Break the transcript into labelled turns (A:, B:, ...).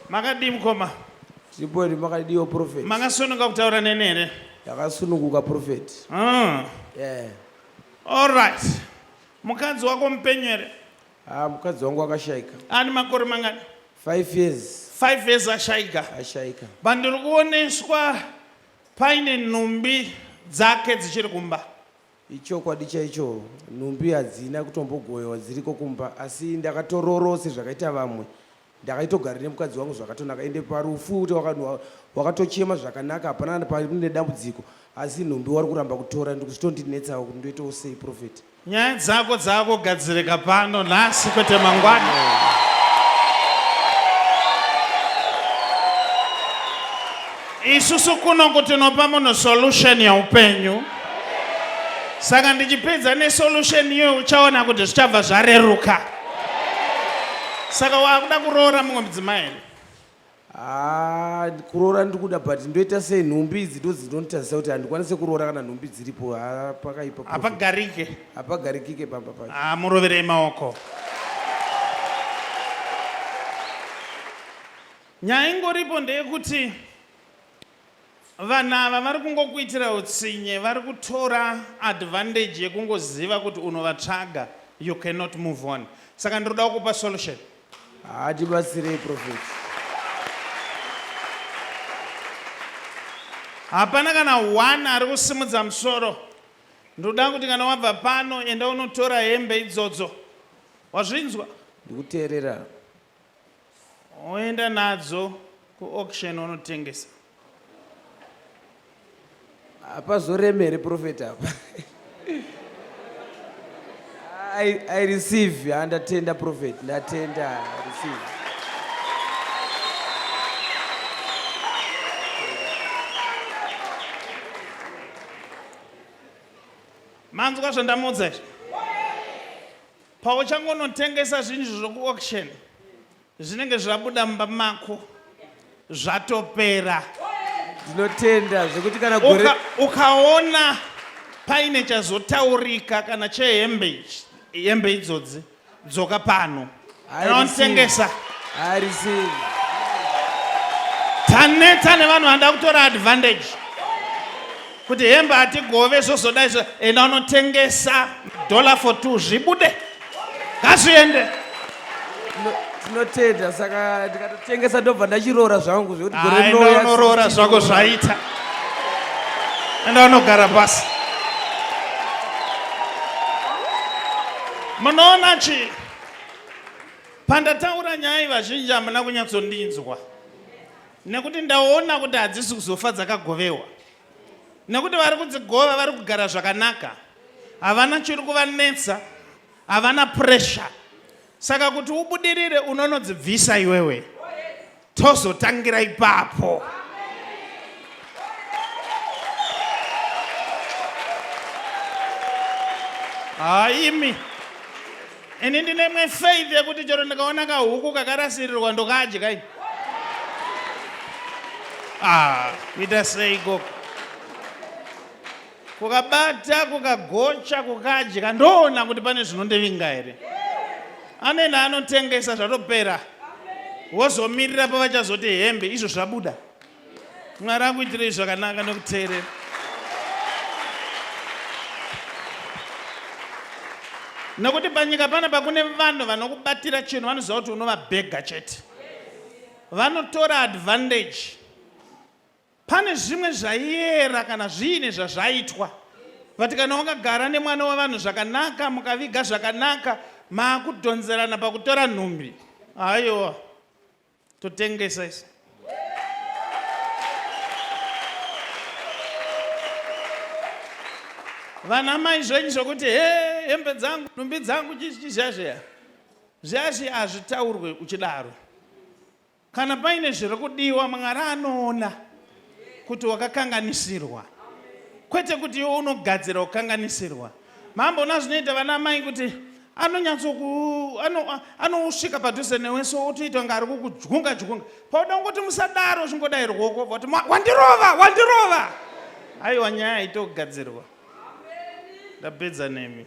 A: Makadii mukoma?
B: Tiripo here makadiwo prophet?
A: Makasununga kutaura neni here?
B: Ndakasununguka prophet.
A: Ah.
B: Yeah.
A: All right. Mukadzi wako mupenyu here?
B: Ah, mukadzi wangu akashaika.
A: Ani makore mangani?
B: 5 years.
A: 5 years ashaika.
B: Ashaika.
A: Bandiri kuoneswa paine nhumbi dzake dzichiri kumba.
B: Ichokwadi chaicho nhumbi hadzina kutombogoyewa dziriko kumba asi ndakatororo sezvakaita vamwe ndakaitogara nemukadzi wangu zvakatonaka ende parufu kuti wakatochema zvakanaka hapana pane dambudziko asi nhumbi wari kuramba kutora ndikuzvitondinetsawo kuti ndoitawo sei prophet.
A: Nyaya dzako dzakugadzirika pano nhasi kwete mangwana. Isusu kuno kuti tinopa munhu solution yeupenyu. Saka ndichipedza nesolution iyoyo uchaona kuti zvichabva zvareruka. Saka wakuda kuroora mumwe mudzimai here?
B: Haa kuroora ndiri kuda but ndoita sei nhumbi idzi ndodzinonditadzisa kuti handikwanise kuroora kana nhumbi dziripo haa pakaipa prophet.
A: Hapagarike.
B: Hapagarikike pamba pacho.
A: Haa muroverei maoko. Nyaya ingoripo ndeyekuti vanhu ava vari kungokuitira utsinye, vari kutora advantage yekungoziva kuti unovatsvaga, you cannot move on. Saka ndinoda kukupa solution.
B: Haa tibatsirei prophet.
A: Hapana kana one ari kusimudza musoro. Ndoda kuti kana wabva pano enda unotora hembe idzodzo. Wazvinzwa?
B: Ndikuteerera.
A: Woenda nadzo kuauction unotengesa.
B: Hapazoreme here prophet apa? I, I receive. Ah, ndatenda prophet. Ndatenda. I receive.
A: Manzwa zvandamuudza izvi? Pauchangonotengesa zvinhu zvokuauction zvinenge zvabuda mumba mako zvatopera.
B: Ndinotenda zvekuti kana gore
A: Uka, ukaona paine chazotaurika kana chehembe ichi- hembe idzodzi dzoka pano
B: I
A: kana
B: receive.
A: unotengesa
B: I receive.
A: Taneta nevanhu vanoda kutora advantage kuti hembe hatigove zvozodai zvo enda unotengesa dollar for two zvibude ngazviende.
B: Tinotenda saka ndikatotengesa ndobva ndachiroora zvangu zvekuti gore
A: Enda
B: rinouya
A: unoroora zvako zvaita. Enda unogara pasi. Munoona chii? Pandataura nyaya iyi vazhinji hamuna kunyatsondinzwa nekuti ndaona kuti hadzisi kuzofa dzakagovewa nekuti vari kudzigova vari kugara zvakanaka, havana chiri kuvanetsa, havana pressure. Saka kuti ubudirire unonodzibvisa iwewe, tozotangira ipapo. Haimi ini ndine imwe faith yekuti chero ndikaona kahuku kakarasirirwa ndokadya ini. Ah, kuita sei ikoko? Kukabata, kukagocha, kukadya ndoona kuti pane zvinondivinga here. Anene anotengesa zvatopera. Wozomirira pavachazoti hembe izvo zvabuda. Mwari akuitirei zvakanaka nekuteerera. Nekuti panyika panapa kune vanhu vanokubatira chinhu vanoziva kuti unovabhega chete. Vanotora advantage. Pane zvimwe zvaiyera kana zviine zvazvaitwa. But kana wakagara nemwana wevanhu zvakanaka mukaviga zvakanaka maakudhonzerana pakutora nhumbi. Aiwa. Totengesa isu. Vana mai zvenyu zvokuti he hembe dzangu nhumbi dzangu chii chii zviya zviya. Zviya zviya hazvitaurwe uchidaro. Kana paine zviri kudiwa Mwari anoona kuti wakakanganisirwa kwete kuti iwe unogadzira kukanganisirwa. Mamboona zvinoita vana mai kuti anonyatsoku anousvika padhuze newe so otoita kunge ari kukudyunga dyunga pauda kungoti musadaro uchingodai ruoko voti wandirova wandirova. Aiwa nyaya haitogadzirwa. Ndapedza nemi.